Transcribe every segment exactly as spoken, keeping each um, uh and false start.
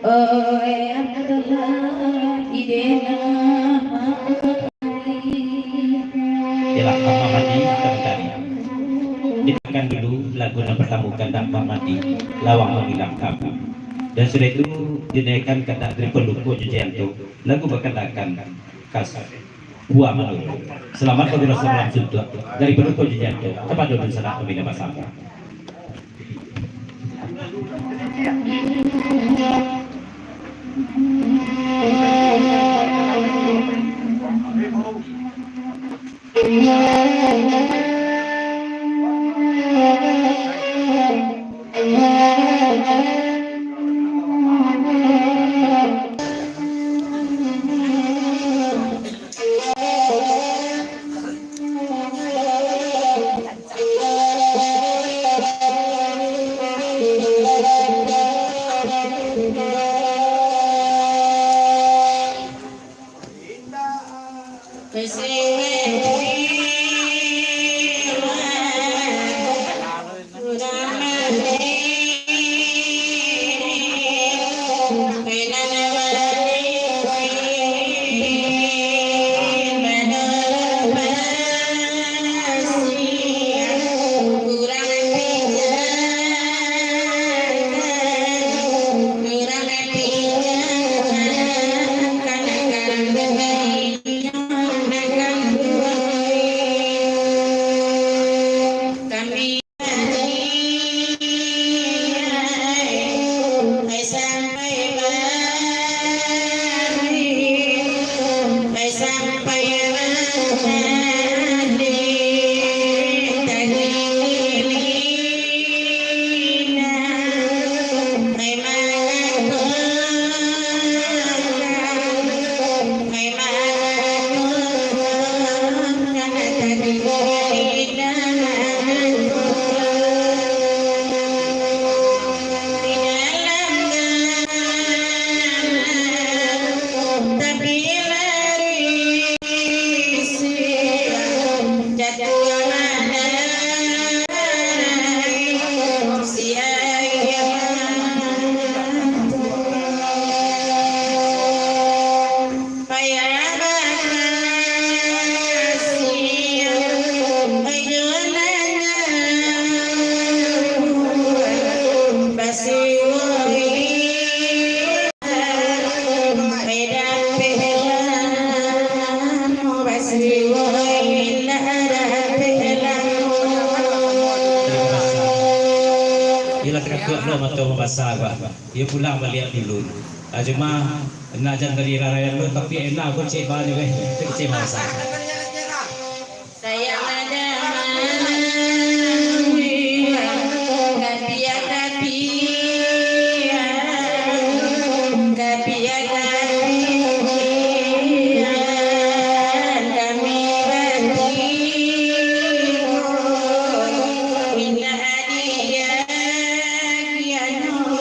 Oi, Abdullah, idena. Yalah, Abah Madi, kita mencari. Diputarkan dulu lagu nan partamo kandak Abah Madi, Lawang Manghilang Kabua. Dan sudah itu, dinaikkan kandak dari Panduko Jujianto, lagu bakandakkan Kas Buah Manurun. Selamat bagi rasa malam suntuak dari Panduko Jujianto kapado dunsanak pambina basamo. Kami Iyo lah, takatuak lo mato mambasa, bah. Iyo pulang baliak dulu. Ah, cuma, nak jan tadi rarayan lo, tapi enak ko cek bah ni, weh. Itu cek masa. Sayang ada mandi, kapiak-kapiak, kapiak-kapiak, kami batimu, indak dia kiano.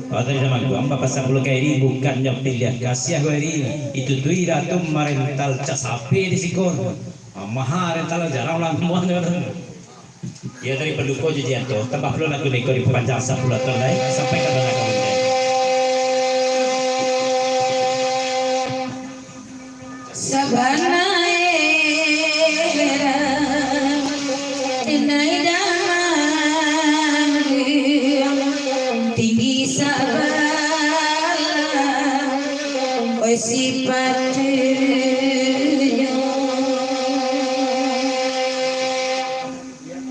Kalau tadi sama tu, Bapak Sapuluh Kairi bukannyo piliah kasiah Kairi, itu tu ira tu marental cak sapi di siko. Maha rental jarang lah muahnyo. Iyo, dari Panduko Jujianto, tambah pulo lagu niko dipapanjang sapuluah taun lai, sampai ka bana kawan. Sabana era, inai damang, tinggi sabana, oi sipatunyo.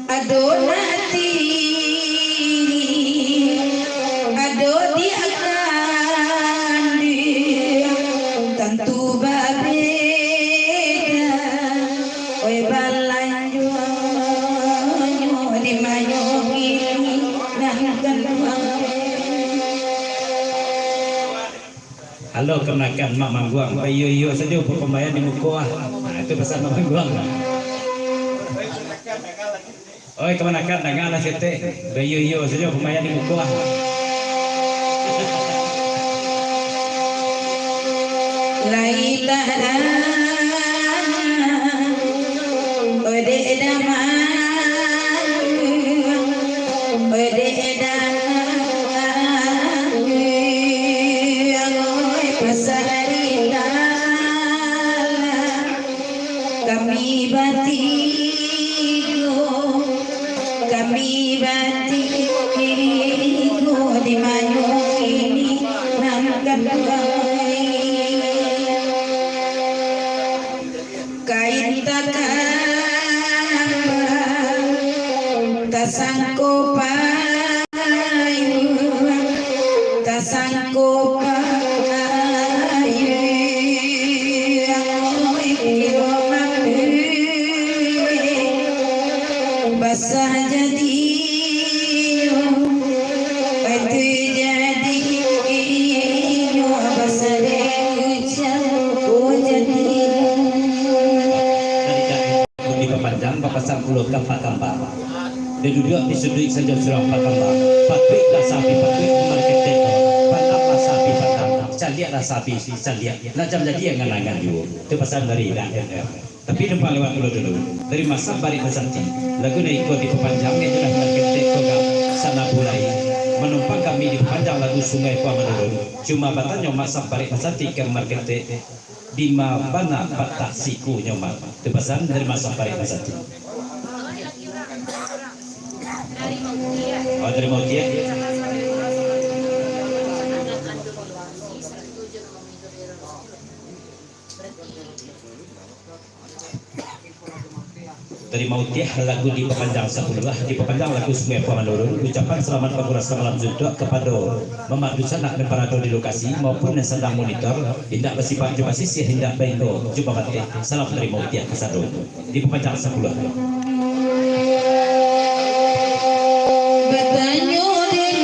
Ado nan tiri, ado di akan di, Kalau kamanakan Mak Mangguang, baiyo-iyo sajo, bapambayar di muko ah. Nah, itu pasan Mak Mangguang. Oi, kamanakan, dangalah saketek. Baiyo-iyo sajo, bapambayar di muko ah. Lai tahan, odeh damang, odeh damang, oi, pasaritalah. Kami batigo, kami batigo, di mayo kini nan kaduo. Kain takambang, tasangko payuang, tasangko payuang, oi, basah jadinyo, batu jadinyo, basah dek ujan, oh, jadinyo. Dipapanjang, bapasan pulo ka pakambang. Duduak di suduik sajo surang pakambang. Patuiklah sapi patuik, marketek ko. Pandanglah sapi pandang. Caliaklah sapi caliak. Nak jam jadi angan-angan juo. Tu pasan dari Dak M R. Tapi numpang lewat pulo dulu. Dari masa Barek Basanti. Lagu nan iko dipapanjang, iyolah marketek ko ka Sanabulai. Manumpang kami dipapanjang lagu Sungai Puang Manurun. Cuma batanyo masa Barek Basanti ka marketek. Dima bana patak sikunyo, Mak? Tu pasan dari masa Barek Basanti. Oh, dari Mautiah. Dari Mautiah lagu dipapanjang sapuluah, dipapanjang lagu Sungai Puang Manurun. Ucapan salamat paguras samalam suntuak kapado Mamak Dunsanak nan barado di lokasi maupun nan sadang monitor, indak basibak jo basisiah, indak bainggo jo babateh. Salam dari Mautiah kasadonyo. Dipapanjang sapuluah. Batanyo dek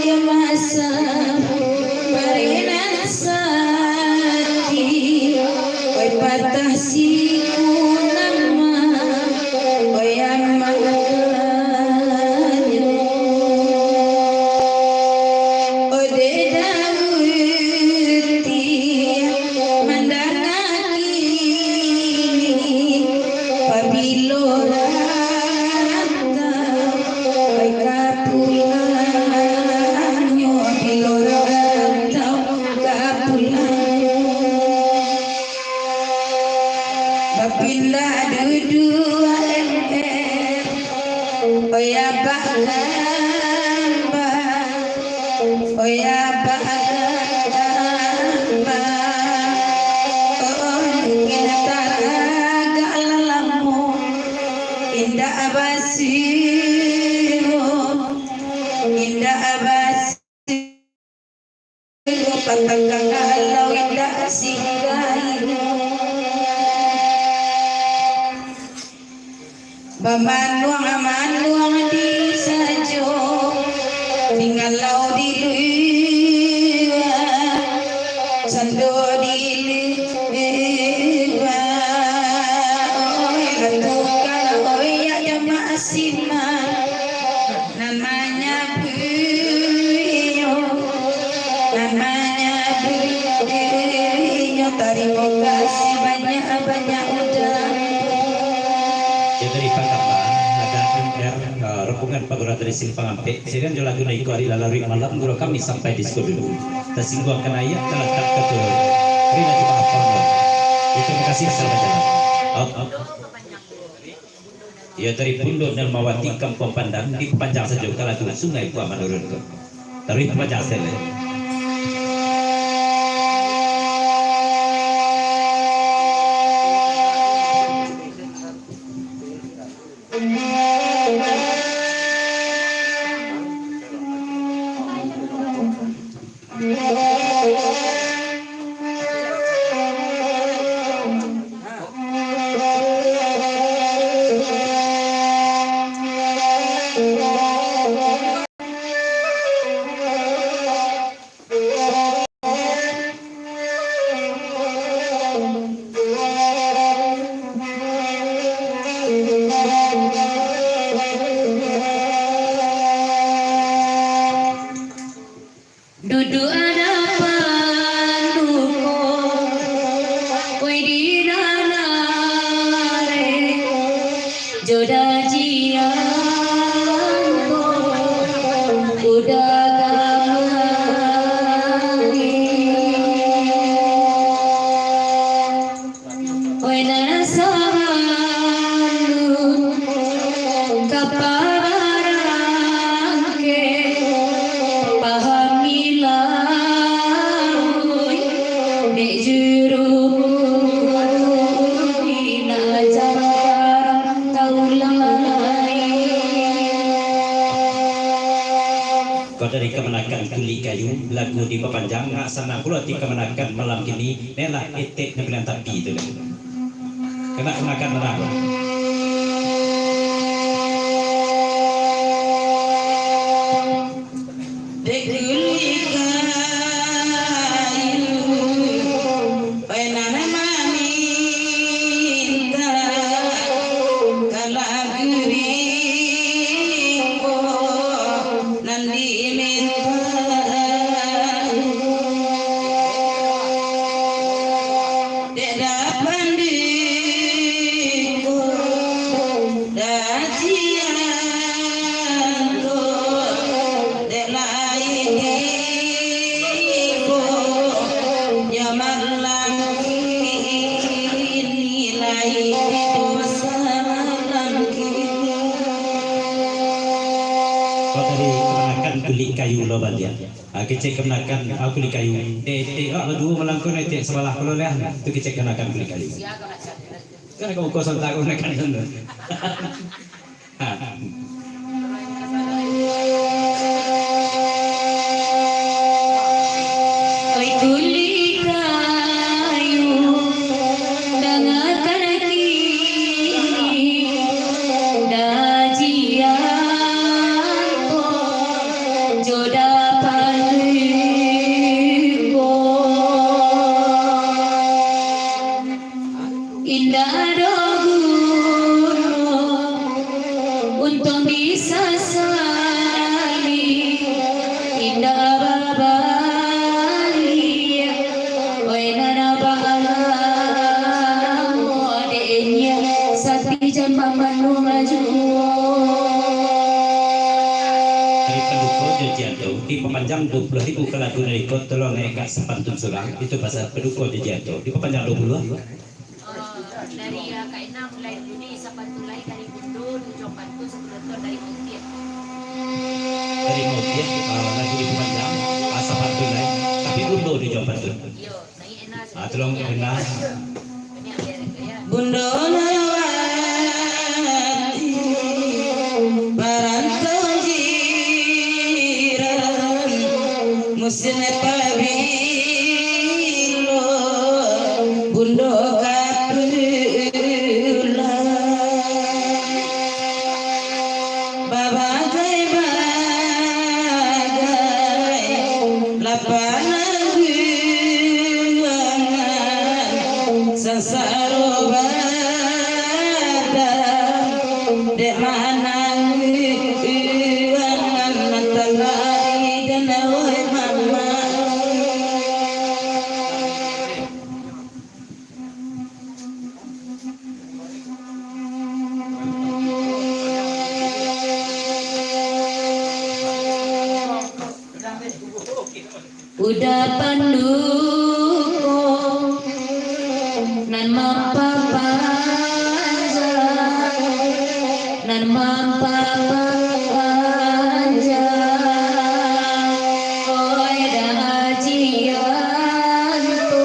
ka masa, bari nan sati, oi patah siku nan ma, oi amanyo. Oi dek Daud ti mandanga kini, pabilo rantau, oi ka pulangnyo, pabilo rantau, ka pulangnyo. Bapindah duduak, eh, eh. Oi abah kambang, oi abah kambang. Oh, indak tagak lamo, indak basiwo, indak basiwo. Patangkang alau indak singgahi. Bamanuang-manuang di sajo, tinggalau di lua, sando di lua. Oi, batukang, oi, ya jamaah simak. Nan manyabuiknyo, nan manyabuiknyo, tarimo kasih banyak-banyak udah. Yo, dari Pakambang, ada M R, eh, rombongan pagurak dari Simpang Ampek. Sirian jo lagu nan iko ari lalaruik malam, guru kami sampai di siko dulu. Tasingguang ka naiak, talatak ka turun. Terima kasih, selamat jalan. Oh, oh. Iyo, dari Pundok Nelmawati, Kampuang Pandan, dipapanjang sajo ka lagu Sungai Puang Manurun tu. Taruih papanjang sekali. Juru bina jarang tahu lai. Kok dari kamanakan Kulik Kayu, lagu dipapanjang, nak sanang pulo ati kamanakan malam kini, nailah etek nan pilihan tapi tu. Kena kamanakan manang. Dek Kulik Kayu, oi nan maminta, ka lagu rimbo nan diminta. Dek dapandiko dajian tu, dek lai tibo nyo malam kini, lai tibo samalam kini. Kok dari kamanakan Kulik Kayu lo baliak? Ah, kecek kamanakan, ah, Kulik Kayu. Dek, dek, ah, baduo malam ko, dek, sabalah ko lo lah. Tu kecek kamanakan Kulik Kayu. Kan ka muko sontak ko makan tu. Ha. Oi Kulik Kayu, dangakan kini dajian ko, jo dapandiko. Indak ado guno untuak disasali, indak babaliak, oi nan balamo dek nyo, satijan mamanung juo. Dari paduko jajian tu, dipapanjang duo puluah ribu ka lagu dari ko, tolong naik ka sapantun surang, itu pasal paduko jajian tu, dipapanjang duo puluah. Eh, dari, eh, Kak Ina mulai bunyi sapantun lai dari Bundo, tujuah pantun, sapuluah ton dari Mautiah. Dari Mautiah, eh, lagu dipapanjang, ah, sapantun lai. Tapi Bundo tujuah pantun. Iyo, dari Ina. Ah, tolong Ina. Kami ambil lagu, ya. Bundo lawati, parantau jiran, musim pabilo, Bundo ka pulang. Babagai-bagai lapangan buangan, sansaro badan, dek manang buangan, matalari dan awai mama. Udah panduko nan mampapanjang, nan mampapanjang, oi dah ajian tu,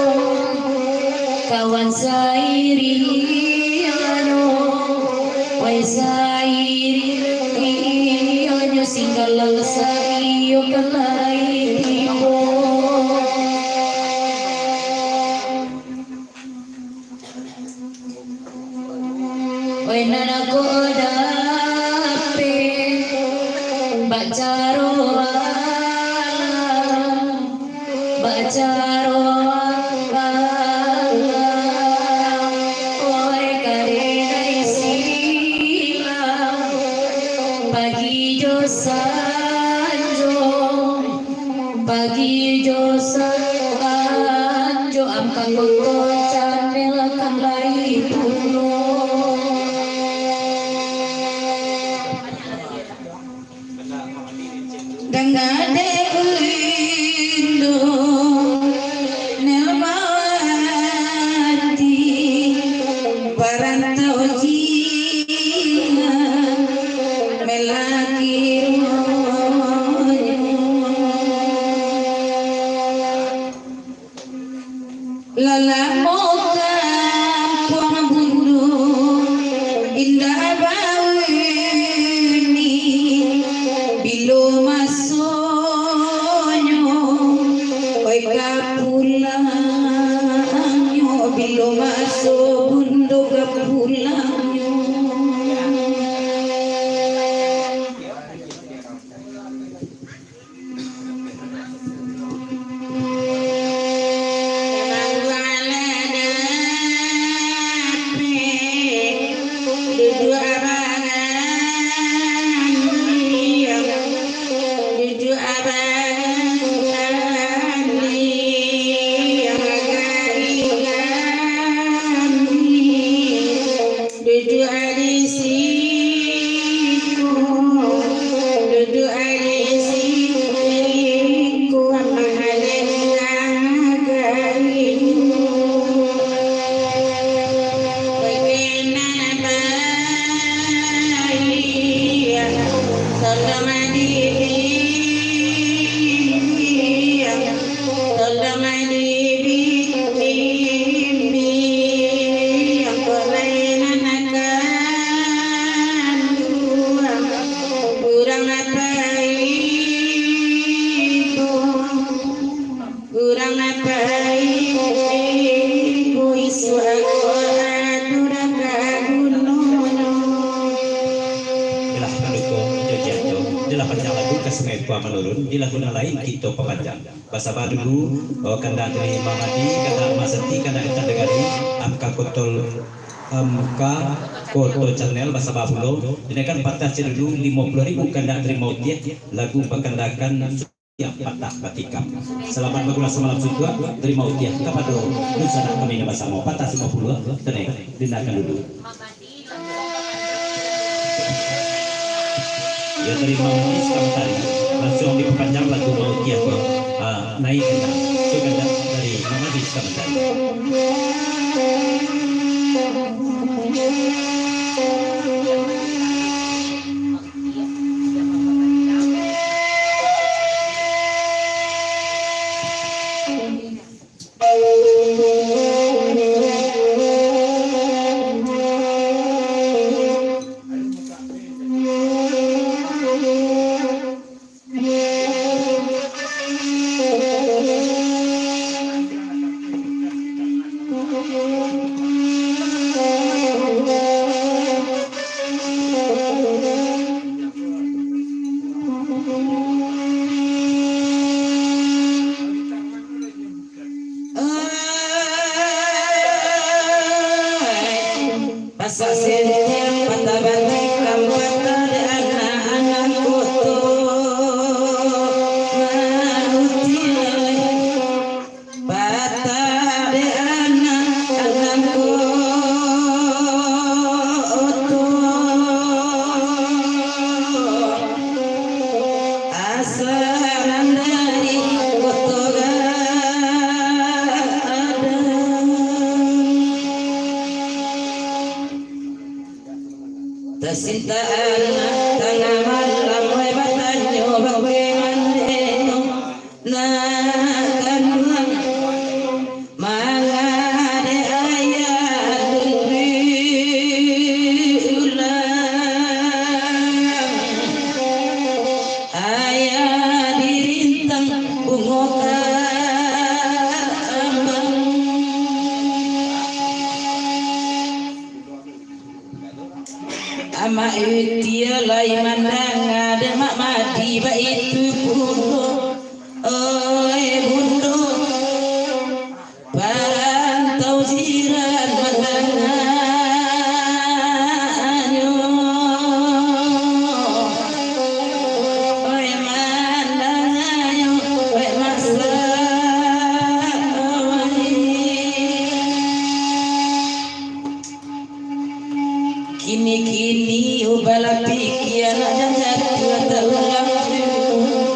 kawan sairiangnyo, oi sairiangnyo, singgalang saiyo kalai tibo. Oi nan ko dapek, bak caro alam, bak caro alam, oi kadenai silang, pagi jo sanjo. Pagi jo sanjo, angkang koto canel kan lai pulo. Danga dek Bundo Nelmawati, parantau jiwa melaki. Lalamo kampuang Bundo, indak bauni, bilo masonyo, oi, ka pulangnyo, bilo maso Bundo ka pulangnyo. Duduak di siku, duduak di siku, mahalengah garimu. Baginan baik, tolong dibimbing. Tolong dibimbing, kok mainan kanduang. Urang apai ko, urang apai ko, isuak ko aturang ka gunonyo. Iyolah, panduko, inyo janjo. Iyolah, panjang lagu ka Sungai Pua Manurun. Di lagu nan lain, kito papanjang. Basaba dulu, oh, kandak dari Mamadi, kandak Maseti, kandak Intan Dagani, M K Koto, M K Koto Channel, basaba pulo. Dinaikkan patah cek dulu, limo puluah ribu kandak dari Mautiah, lagu bakandakan Sutiah Patah Batikam. Selamat bagulah samalam suntuak, dari Mautiah kapado dunsanak kami nan basamo, patah limo puluah, tenang, dinaikkan dulu. Yo, dari Manis Kamtari, langsuang dipapanjang lagu Mautiah ko, ah, naik, sukandak dari Manis Kamtari. Pasak sentiang patah batikam, patah dek anak-anak koto. Patah dek anak-anak koto. Asaran dari Koto Gadang. Tasinta anak tangah malam, wai batanyo bagaimana nak kanduang. Manga dek ayah dun di ulang, ayah dirintang bungo ka ambang. Amak Yutia lai mandanga dek Mak Madi baitu pulo. Oi Bundo, parantau jiran mandanganyo. Oi mandanganyo, oi masak, oi. Kini-kini ubalah pikia nak jan jatuah taulang.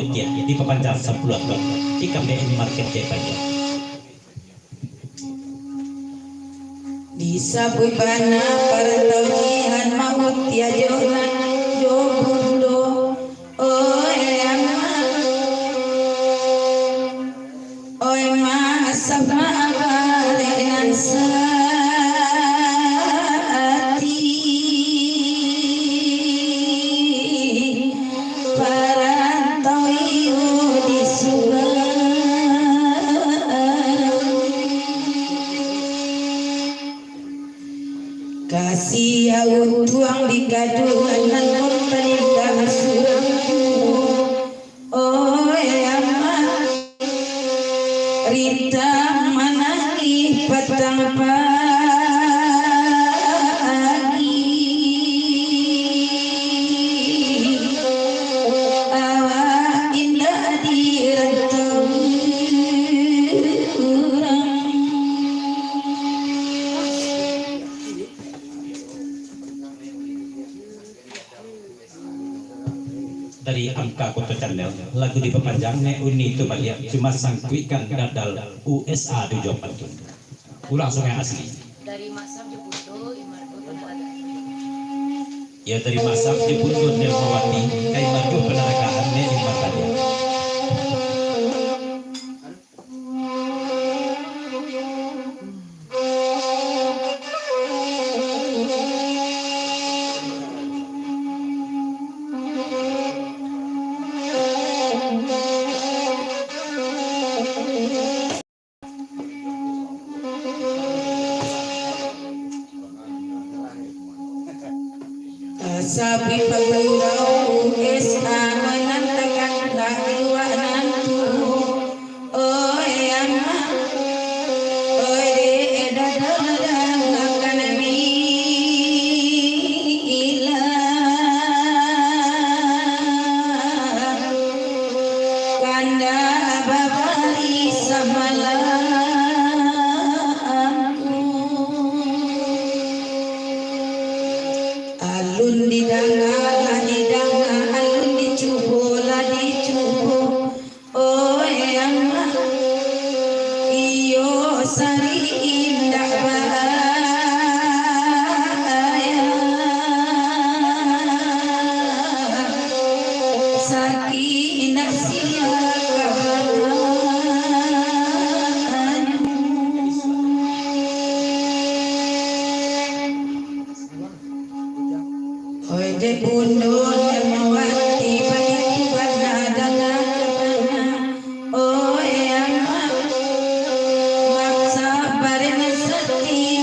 Mutia dipapanjang sapuluah ton, ikam dek market dek banyak. Disabuik bana parantau jihan mamutia jo nan jo bundo. Oi amak, oi masak mabarek nan sati. Parantau iyo di surang. Kasiah untuang di kaduan nan murtad indak surang. Oi amak, rintang manangih patang pagi. Awak indak dirantau urang. Dari Angka Koto Channel, lagu dipapanjang Nek Uni tu baliak, cuma sangkuikkan dadal U S A tujuah pantun. Urang Sungai Asli. Dari Masam Jeputo, Imargo Panaragaan. Ya, dari Masam Jeputo, Nelmawati, ka Imargo Panaragaan, Nek Imar tadi. Sabuik pagurau S A manantakan laluak nan tuo. Oi amak, oi dek, dadang-dadang akan milah. Kandak babari samalam. Alun didanga lah didanga, alun dicubo lah dicubo. Oi amak, iyo sari indak baya. Sakik indak sila kabataan. Oi dek bundo, dek mawati, baitu bana dangan bana. Oi amak, maksa bareng sati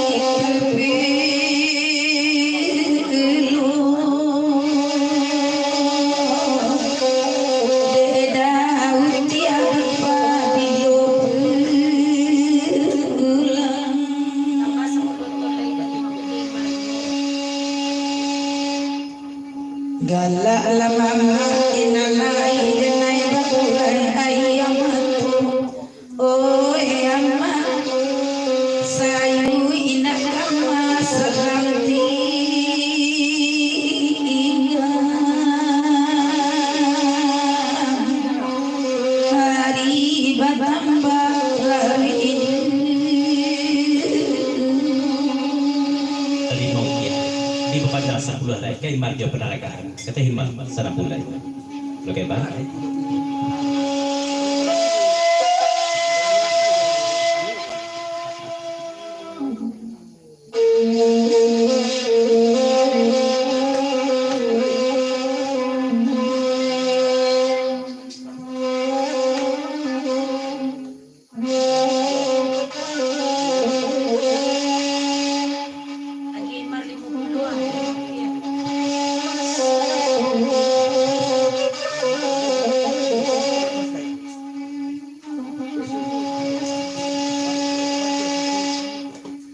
pilu. Dek Daud tiap pabilo pulang. Galak lah mamak, inalai denai babulan ayam tu. Oi amak, sayu indak kama salanti. Hari batambah hari. Tarimo ujian, dipapanjang sapuluah lai, ka Imar jo Panaragaan, ka Teh Imar, sanang bulan. Oke, bye.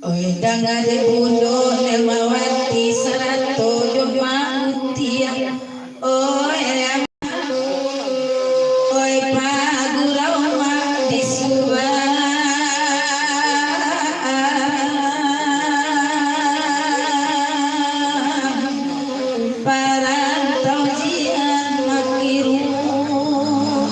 Oi, danga dek bundo Nelmawati sarato jo Mak Mutia. Oi, oi, pagurau mak di surang. Parantau jian makiruang.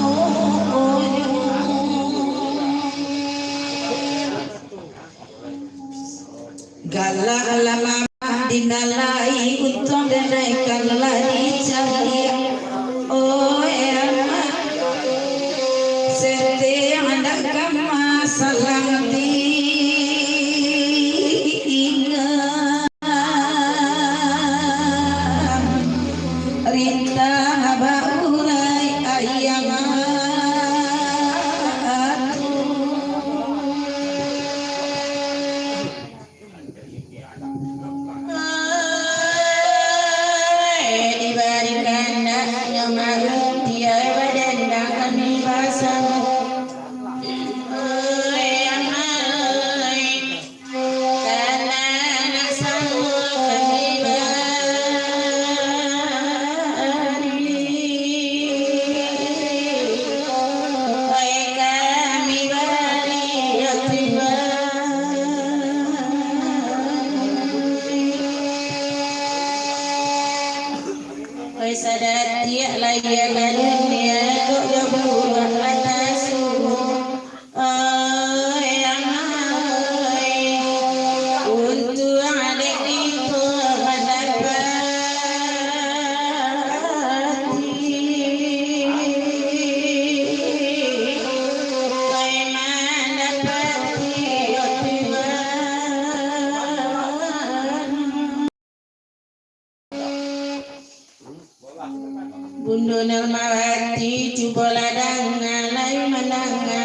Padang alai mandanga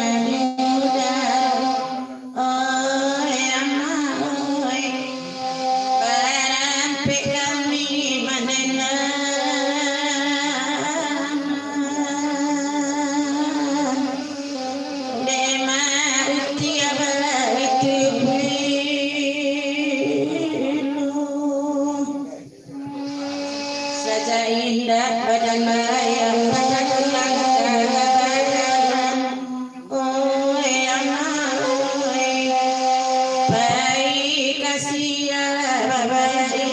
duda, oi amak oi, barampek kami mandanga. Dek ma uti abah itu pilu. Sajak indak badan bayang, badan tulang kagalan. Oi amak oi, pai ka sia babari.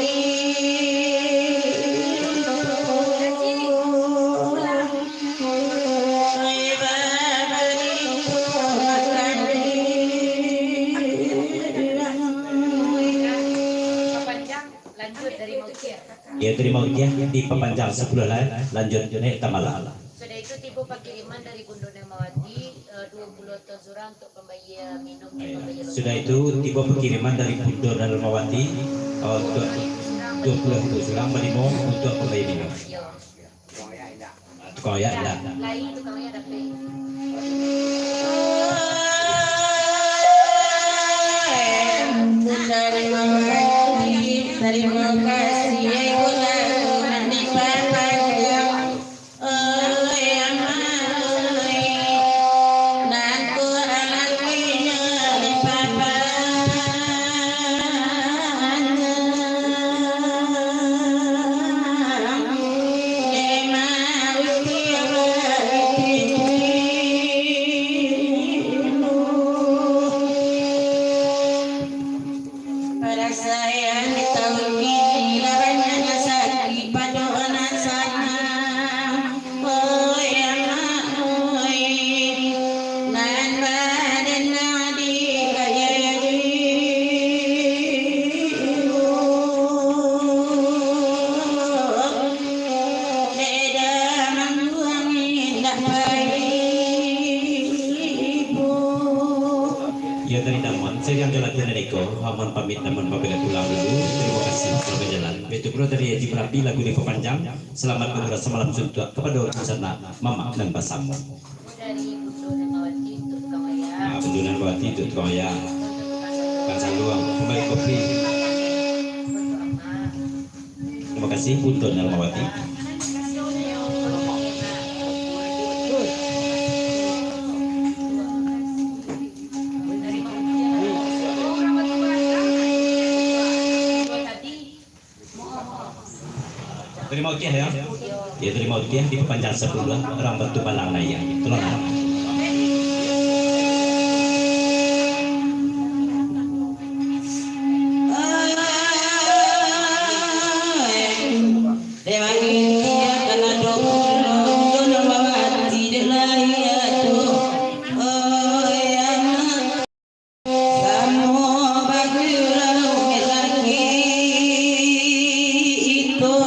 Oi babari tu makan. Lanjut dari Maukia. Ya, dari Maukia dipapanjang sapuluah lai, lanjut naik tambalan. Sudah itu tibo pakiriman dari Bundo Darmawati, eh, duo puluah ton surang untuk pambayia minum dan pambayia. Sudah itu tibo pakiriman dari Bundo Darmawati, eh, untuk duo puluah ton surang, balimo untuk pambayia minum. Yo. Tukang oyak indak? Lai tukang oyak dapek. Tarimo kasih, tarimo kasih, Ibu Datuk, nak dipapanjang. Oi, amak, oi, nan tu alakuinyo dipapanjang. Parasaian di taun kini, lah banyak nan sakik, pado nan sanang. Oi, amak, oi, nan badan nan di kaya di. Dek da mangguang indak pai ibu. Iyo tadi namuan, sajan jo latihan dari ko, amuan pamit namuan pabila pulang dulu. Tarimo kasih, selamat bajalan. Itu pulo dari Haji Perapi, lagu dipapanjang, Selamat Umrah Samalam Suntuak kapado sanak mamak nan basamo. Dari Bundo Darmawati untuk tukang oyak. Ah, Bundo Darmawati untuk tukang oyak. Tukang saluang, pambali kopi. Terima kasih, Bundo Darmawati. Tarimo Ukiah, yo. Yo, tarimo Ukiah, dipapanjang sapuluah, urang Batu Balang naiak. Tolong. Samo bagurau laki itu,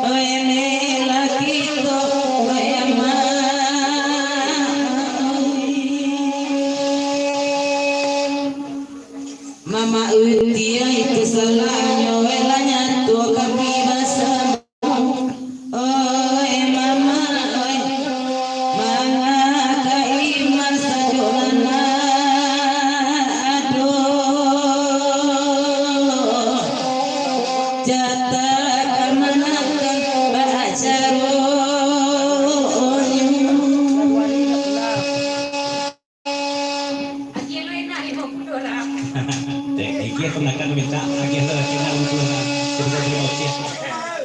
oi laki tu, oi amak. Mamak Uti, itu salahnyo, weh, lah nyato kami basamo. Oi mama, oi, mangakak iman sajo nan ado. Jatah kamanakan bak acara. Agiah lo enak limo puluah lah. Dek, agiah kamanakan minta, agiah lo enak limo puluah lah. Terima kasih, Mak Uci.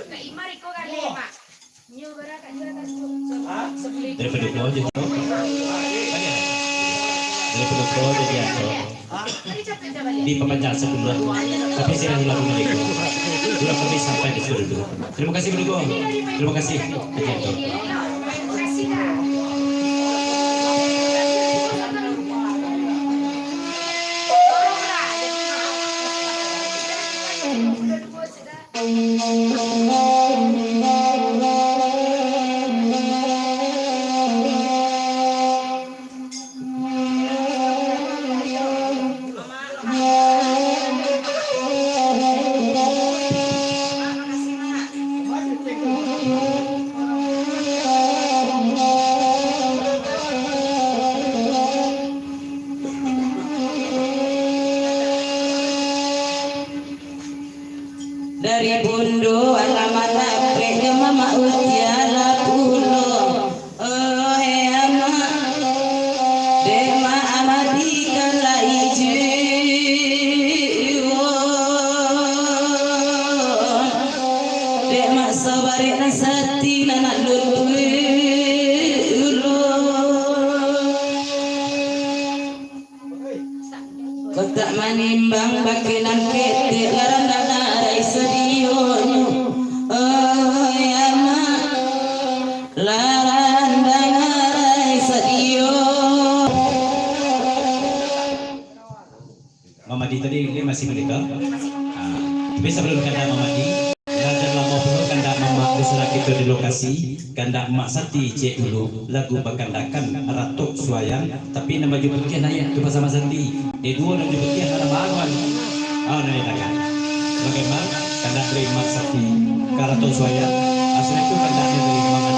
Kak Imar iko galeh, Mak. Nyo bara Kak Imar atas tu. Daripada kau je tu. Daripada kau je dia tu. Dipapanjang sapuluah, tapi sirah hilang dari itu. Kurang lebih sampai di situ dulu. Terima kasih, Bedugong. Terima kasih, Haji Anto. Sati nan nak lun ulun. Kok tak manimbang bakeh nan ketek, larang dangarai sadionyo. Oh, ya, Mak. Larang dangarai sadio. Mamadi tadi, dia masih merdeka? Ah, tapi sabalun kandak mamadi, lah jan lamo pulo kandak mamak di surang kito di lokasi, kandak Mak Sati cek dulu, lagu bakandakan Ratok Suayan, tapi nan baju putiah naiak tu pasal Mak Sati. Eh, duo nan baju putiah nan baruan. Ah, nan di tangah. Bagaimana? Kandak dari Mak Sati ka Ratok Suayan, asal itu kandak dari Mamadi.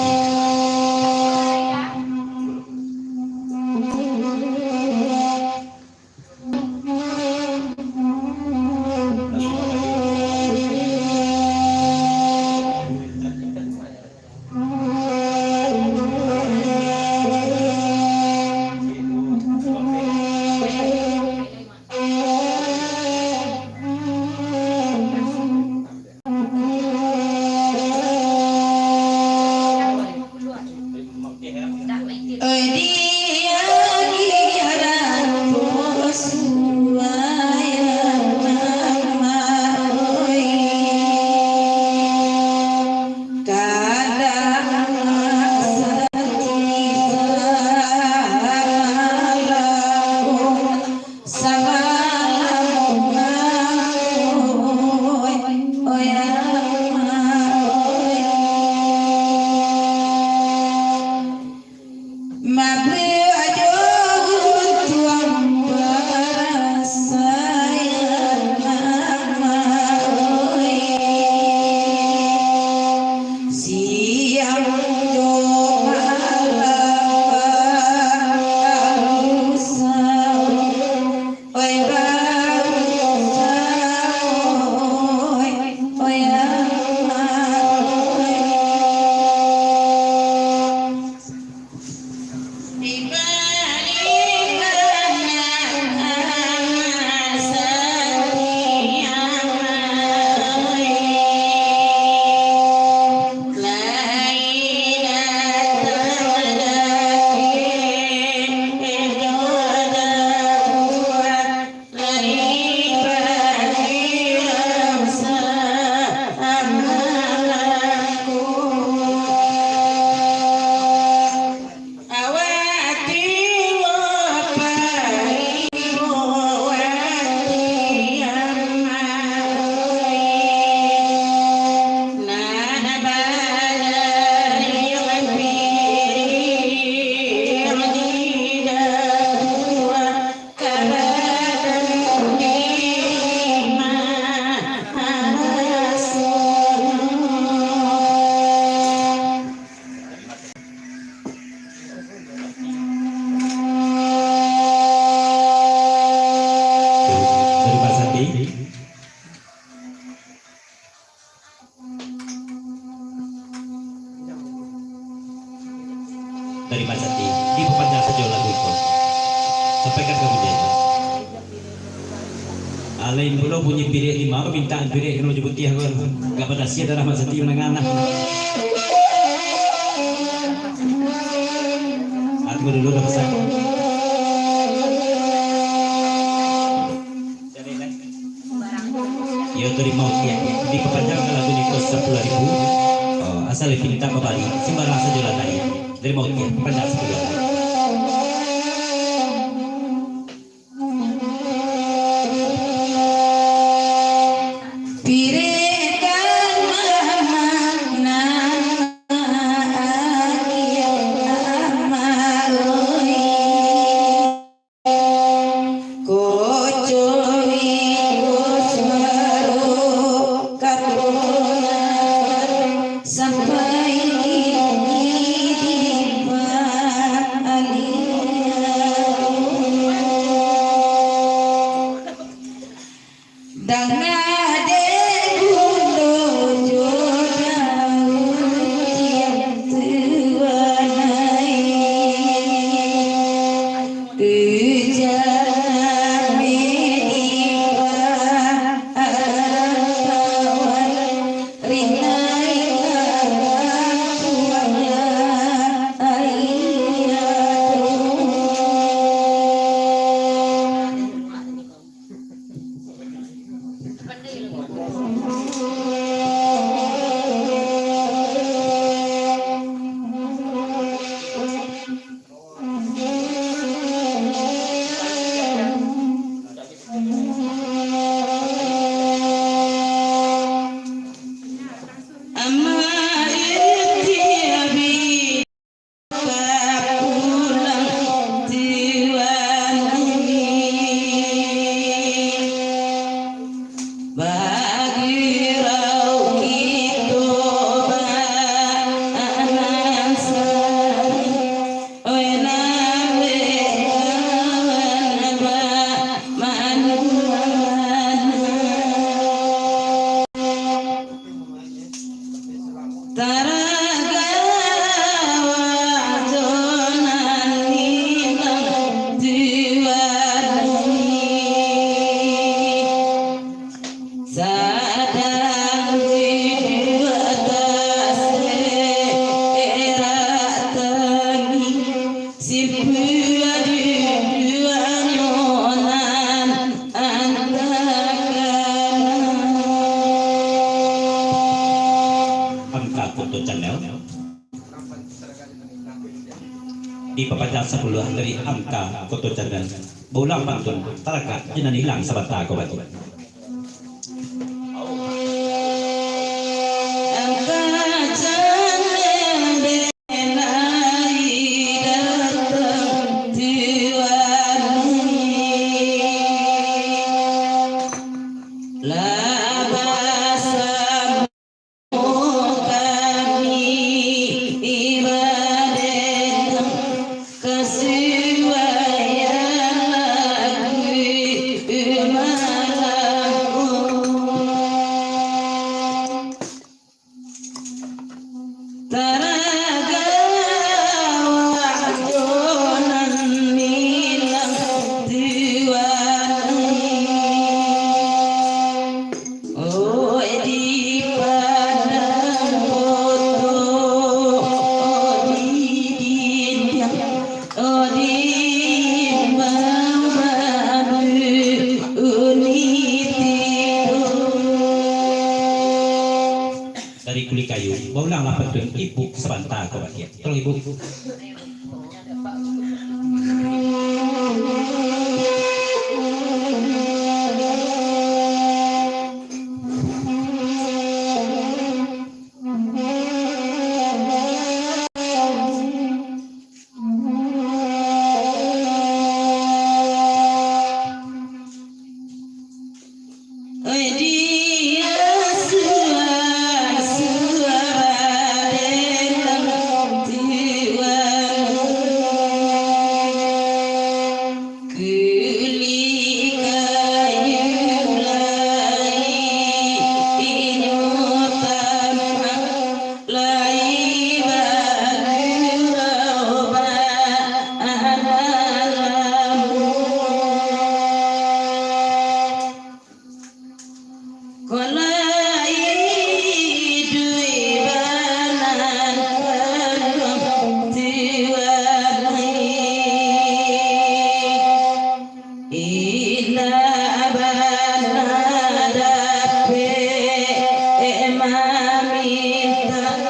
Siang jo malam barusa. Oi, barusa, oi, oi, amak, oi. Di balik tanah amak sati, amak, oi. Lai datang lagi, eh, jo darurat. Dari Mak Sati. Dari Mak Sati, dipapanjang sajo lagu iko. Sampaikan ka bunda. Ah, lain pulo bunyi pirik limo, mintaan pirik limo jo putiah ko. Gak batasia darah Mak Sati manangah nah. Aku dulu dah pesan. Iyo, tarimo, Kiai. Dipapanjang ka lagu niko sapuluah ribu. Oh, asal pinta babali, sumbarang sajo lah tadi. Tarimo, Kiai, panjang sapuluah ribu. Pirikan mamak nan agiah amak, oi. Kocoi ko suaro kapunan sampai di dipak. Papajar sapuluah dari Angka Koto Candan. Baulang pantun, tarakat, inan ilang sabanta ko bati. Angka Candan denai datang tuan. Lah basam- Kami ibadah kasuaian lagu malam. Taragawak jo nan bilang tuan. Oi di padang koto, oi di dindiang, oi di imbau babu, uni tido. Dari Kulik Kayu, baulanglah pantun Ibu sabanta ko batiak. Tolong Ibu. Lai bagurau bak malam. Ko lai iduik banan kalong tuan. Indak bana dapek mamintak,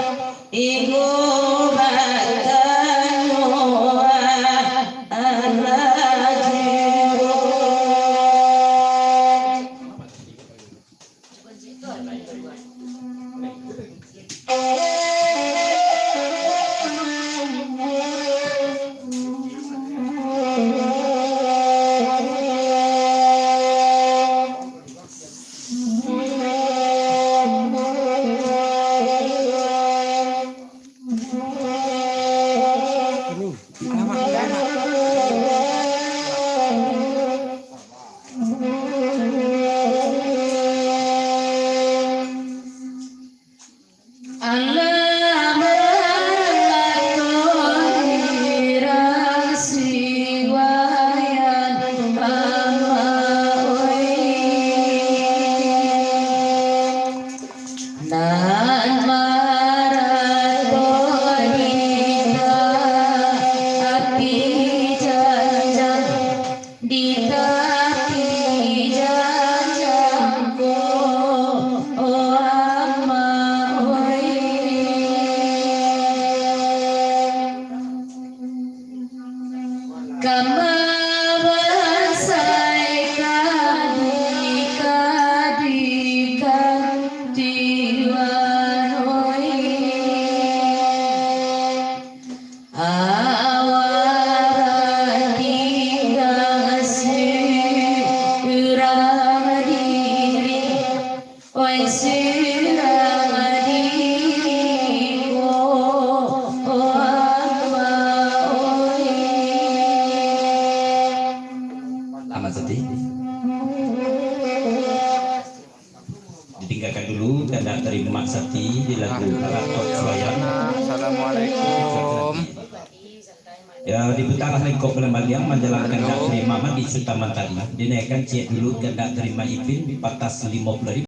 ingo batanyo alah juo. Alah balato hirang si wayan ama oi. Nan marato di tapi janjang. Di tapi janjang ko, oh ama oi. Kama basai kadi-kadi kan tiwan oi. Awak tingga surang diri, oi surang diri ko, oh ama oi. Amat sedih. Ditinggakan dulu kandak dari Mak Sati di lagu Ratok Suayang. Assalamualaikum. Ya, diputarlah lengkok balambaliang manjalang kandak dari Mak Madi Suta Mantari. Dinaikan ciek dulu kandak dari Mak Ipin, patas limo puluah ribu.